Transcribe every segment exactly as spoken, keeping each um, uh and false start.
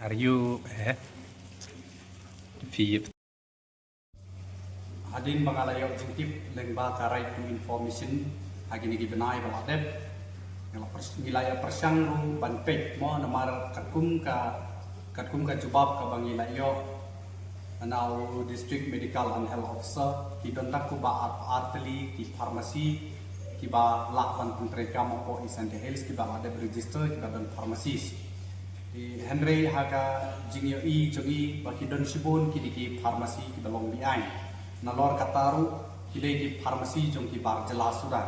Are you eh? Phi Hadien ba nga la ïoh jingtip lyngba ka Right to Information ha kine ki bnai ba la dep, nga la pyrsh- ngi la ïa pyrshang ruh ban peit mo, namar katkum ka katkum ka jubab kaba ngi la ïoh na u District Medical and Health Officer, ki don tang kumba ar, ar tylli ki pharmacy kiba lah ban pyntreikam hapoh East Jaintia Hills kiba la dep register kiba don pharmacist. Te hynrei ha ka jingïohi jong ngi ba ki don shibun kine ki pharmacy kiba long beaiñ. Nalor kata ruh ki dei ki pharmacy jong ki bar jylla suda.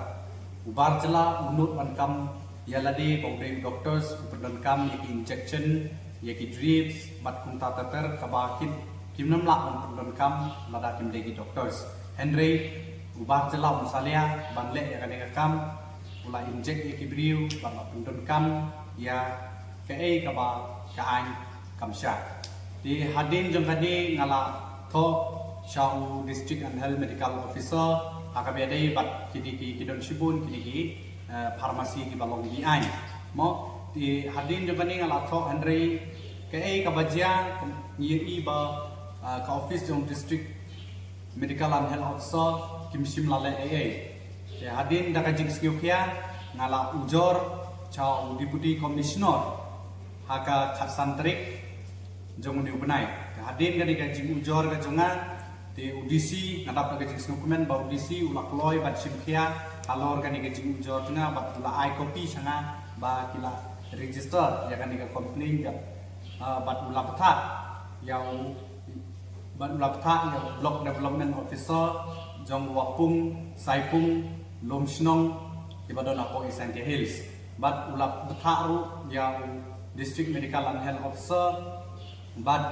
U bar jylla u nud ban kam ïa lade ba u dei u doctors, u pyndonkam ïa ki injection, ïa ki drips bad kumta ter ter kaba kin kim nym lah ban pyndonkam lada kim dei ki doctors. Hynrei u bar jylla um salia ban leh ïa kane ka kam, u la inject ïa ki briew bad la pyndonkam ïa kaei kaba ka aiñ kam shah. Te hadien jong kane nga la thoh sha u District and Health Medical Officer ha kaba ïadei bad kine ki, ki don shibun kine ki eh, pharmacy kiba long beaiñ. Mo, te hadien jong kane nga la thoh, hynrei kaei kaba jia, ngi ïohi ba eh, ka office jong District Medical and Health Officer kim shym la leh ei ei. Te hadien da ka jingsngewkhia nga la ujor sha u Deputy Commissioner ha ka khatsan tarik jong une u bnai. Te hadien kane ka jingujor ka jong nga, te u D C, nga dap da ka jingsngewkmen ba u D C u la kloi ban shimkhia halor kane ka jingujor jong nga bad u la ai copy sha nga ba ki la register ïa kane ka complaint ka, ah, bad u la bthah ïa u bad u la bthah ïa u Block Development Officer jong Wapung, Saipung, Lumshnong kiba don hapoh East Jaintia Hills. Bad u la bthah ruh ïa u District Medical and Health Officer bad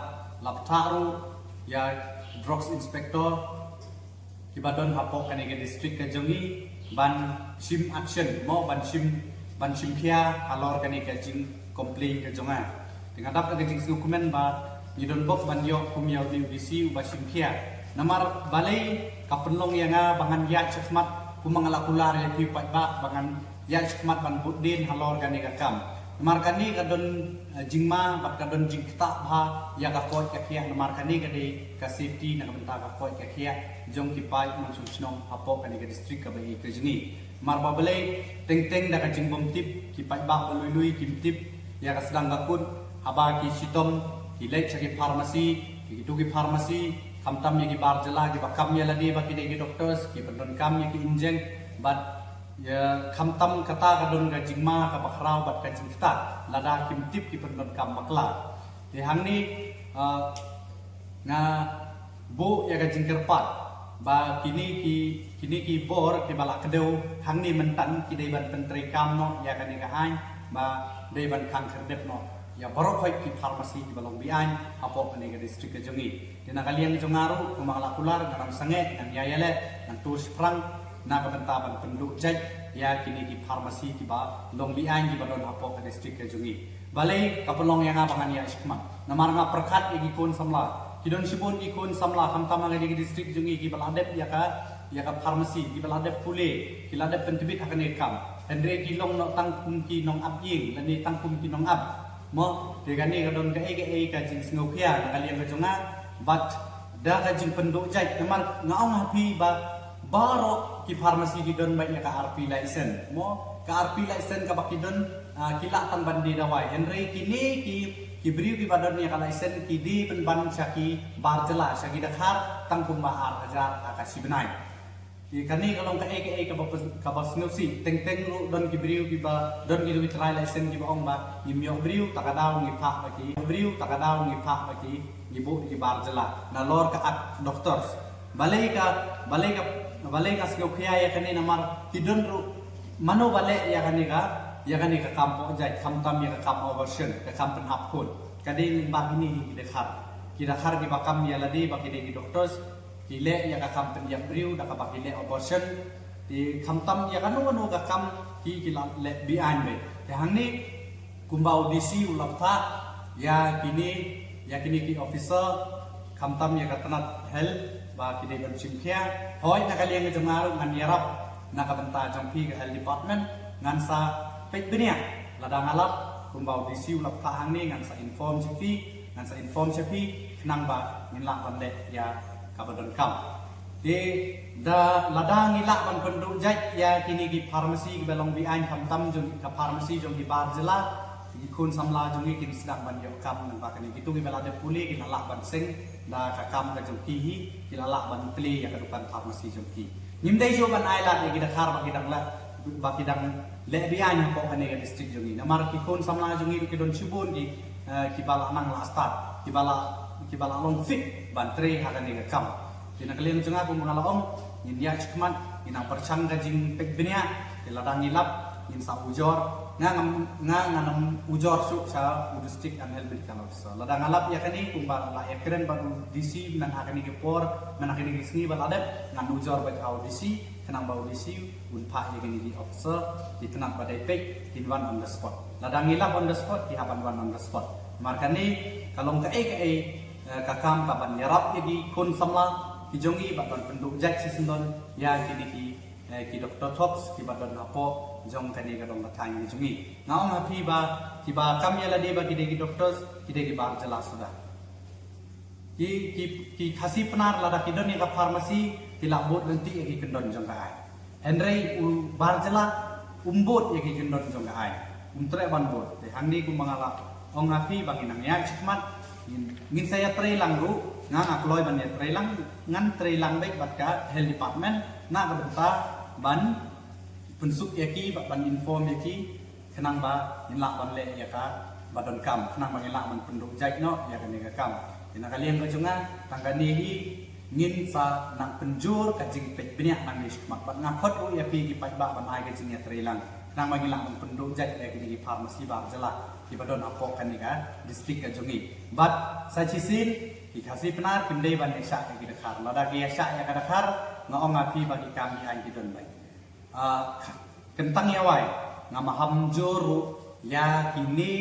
la bthah ruh ïa Drugs Inspector kiba don hapoh kane ka district ka jong ngi ban shim action mo, ban shim, ban shimkhia halor kane ka jingcomplain ka jong nga. Te nga dap da ka jingsngewkmen ba ngi don bok ban ïoh kum ïa u D C uba shimkhia. Namar balei ka pynlong ïa nga ba ngan ïaid shakhmat kum ma nga la kular ïa phi paidbah ba ngan ïaid shakhmat ban bud dien halor kane ka kam. Namar kane ka don eh, jingma bad ka don jingktah bha ïa ka koit ka khiah, namar kane ka dei ka safety na ka bynta ka koit ka khiah jong ki paid nongshong shnong hapoh kane ka district kaba ïeit ka jong ngi. Namar ba balei teng teng da ka jingbym tip, ki paidbah ba lui lui kim tip ïa ka sdang ka kut, haba ki shitom ki leit sha ki pharmacy, ki tu ki pharmacy, khamtam ïa ki bar jylla kiba kam ïa lade ba ki dei ki doctors, ki pyndonkam ïa ki injek, bad ïa khamtam kata ka don ka jingma kaba khraw bad ka jingktah lada kim tip ki pyndonkam bakla. Te hangne, ah, nga buh ïa ka jingkyrpad ba kine ki, kine ki bor kiba la kdew hangne mynta ki dei ban pyntreikam noh ïa kane ka aiñ ba dei ban khang khyrdep noh ïa baroh khoit ki pharmacy kiba long beaiñ hapoh kane ka district ka jong ngi. Te na ka liang jong nga ruh, kumba nga la kular, nga dang sangeh, ngan ïa ïaleh, ngan tur shaphrang na ka bynta ban pynduh jait ïa kine ki pharmacy kiba long beaiñ kiba don hapoh ka district ka jong ngi. Balei ka pynlong ïa nga ba ngan ïaid shakhmat? Namar nga pyrkhat ïa ki khun samla. Ki don shibun ki khun samla khamtam ha kane ka district jong ngi kiba la dep ïa ka, ïa ka pharmacy, kiba la dep pule, ki la dep pyntbit ha kane ka kam. Hynrei ki long noh tang kum ki nongap ïing lane tang kum ki nongap. Mo, te kane ka don kaei kaei ka jingsngewkhia na ka liang ka jong nga bad da ka jingpynduh jait, namar nga ong ha phi ba baroh ki pharmacy ki don beit ïa ka R P license. Mo, ka R P license kaba ki don, ah, ki lah tang ban die dawai. Hynrei kine ki, ki briew kiba don ïa ka license ki die pynban sha ki bar jylla, sha ki dkhar tang kumba ar hajar ha ka shi bnai. Te kane ka long kaei kaei kaba pys-, kaba sngewsih. Teng teng ruh don ki briew kiba, don ki, ki trai license kiba ong ba ngim ïoh briew, ta ka daw ngi phah ba ki, briew, ta ka daw ngi phah ba ki, ngi buh ki bar jylla. Nalor ka Act Doctors. Balei ka, balei ka, balei nga sngewkhia ïa kane, namar ki don ruh mano ba leh ïa kane ka, ïa kane ka kam poh jait, khamtam ïa ka kam abortion, ka kam pynhap khun. Ka dei lyngba kine hi ki dkhar. Ki dkhar kiba kam ïa lade ba ki dei ki doctors, ki leh ïa ka kam pynïap briew da kaba ki leh abortion. Te khamtam ïa kano kano ka kam ki, ki la leh beaiñ beit. Te hangne kumba u D C u la bthah ïa kine, ïa kine ki officer, khamtam ïa ka tnat health ba ki dei ban shimkhia. Hooid, na ka liang ka jong nga ruh ngan ïarap na ka bynta jong phi ka health department, ngan sa peit bniah. Lada nga lap kumba u D C u la bthah hangne, ngan sa inform sha phi. Ngan sa inform sha phi khnang ba ngin lah ban leh ïa kaba donkam. Te da lada ngi lah ban pynduh jait ïa kine ki pharmacy kiba long beaiñ khamtam jong ka pharmacy jong ki bar jylla, ki khun samla jong ngi kin sdang ban ïoh kam, naba kane kito kiba la dep pule ki la lah ban seng da ka kam ka jong ki hi, ki la lah ban plie ïa ka dukan pharmacy jong ki. Ngim dei shuh ban ailad ïa ki Dkhar ba ki dang lah, ba ki dang leh beaiñ hapoh kane ka district jong ngi. Namar ki khun samla jong ngi ruh ki don shibun ki, eh, kiba la nang la start, kiba la, kiba la long fit ban trei ha kane ka kam. Te na ka liang jong nga kumba nga la ong, ngin ïaid shakhmat, ngin nang pyrshang ka jingpeit bniah, te lada ngi lap ngin sa ujor, nga ngam, nga ngam ujor shuh sha u District and Health Medical Officer. Lada nga lap ïa kane kumba la ïakren bad u D C mynta ha kane ka por, mynta ha kane ka sngi ba la dep, ngan ujor bad ha u D C, khnang ba u D C un phah ïa kine ki officer, ki tnat ba dei peit, kin wan on the spot. Lada ngi lap on the spot, ki hap ban wan on the spot. Namar kane ka long kaei kaei, eh, ka kam kaban ïarap ïa ki khun samla ki jong ngi bad ban pynduh jait shisyndon ïa kine ki, eh, ki doctor thops kiba don hapoh jong kane ka dong ka thaiñ ki jong ngi. Nga ong ha phi ba kiba kam ïa lade ba ki dei ki doctors, ki dei ki bar jylla suda. Ki, ki, ki Khasi Pnar lada ki don ïa ka pharmacy, ki la bud lynti ïa ki kyndon jong ka aiñ. Hynrei u bar jylla um bud ïa ki kyndon jong ka aiñ. Um treh ban bud. Te hangne kumba nga la ong ha phi ba ngin nang ïaid shakhmat, ngin, ngin sa ïatrei lang ruh, nga nga kloi ban ïatrei lang, ngan trei lang beit bad ka Health Department na ka bynta ban pynsuk ïa ki bad ban inform ïa ki, khnang ba ngin lah ban leh ïa kaba donkam, khnang ba ngin lah ban pynduh jait noh ïa kane ka kam. Te na ka liang ka jong nga, tang kane hi ngin sa nang pynjur ka jingpeit bniah nangne shakhmat bad nga khot ruh ïa phi ki paidbah ban ai ka jingïatreilang, khnang ba ngin lah ban pynduh jait ïa kine ki pharmacy bar jylla kiba don hapoh kane ka district ka jong ngi. Bad sa shisien ki Khasi Pnar kim dei ban ïashah ïa ki Dkhar. Lada ki ïashah ïa ka Dkhar, nga ong ha phi ba ki kam ki aiñ ki don beit. Ah, kyntang ïa wai, nga maham jur ruh ïa kine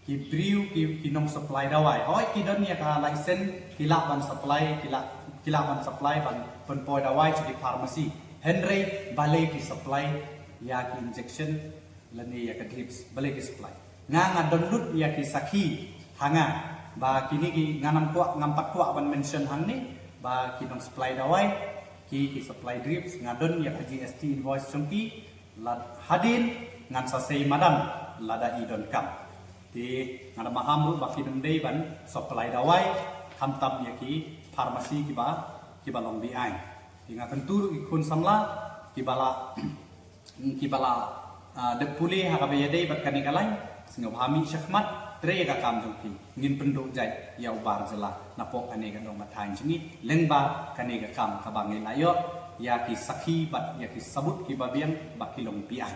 ki briew ki, ki nong supply dawai. Hooid ki don ïa ka license, ki lah ban supply, ki lah, ki lah ban supply ban pynpoi dawai sha ki pharmacy. Hynrei balei ki supply ïa ki injection lane ïa ka drips, balei ki supply? Nga nga don lut ïa ki sakhi ha nga ba kine ki, nga ngam kwah, ngam pat kwah ban mention hangne, ba ki nong supply dawai, ki, ki supply drips, nga don ïa ka G S T invoice jong ki, lada hadien ngan sa sei madan lada i donkam. Te nga da maham ruh ba kim dei ban supply dawai khamtam ïa ki pharmacy kiba, kiba long beaiñ. Te nga kyntu ruh ki khun samla kiba la, kiba la, ah, dep pule ha kaba ïadei bad kane ka lain, sngewbha mih shakhmat, trei ïa ka kam jong phi. Ngin pynduh jait ïa u bar jylla napoh kane ka dong ka thaiñ jong ngi, lyngba kane ka kam kaba ngi la ïoh ïa ki sakhi bad ïa ki sabut kiba biang ba ki long beaiñ.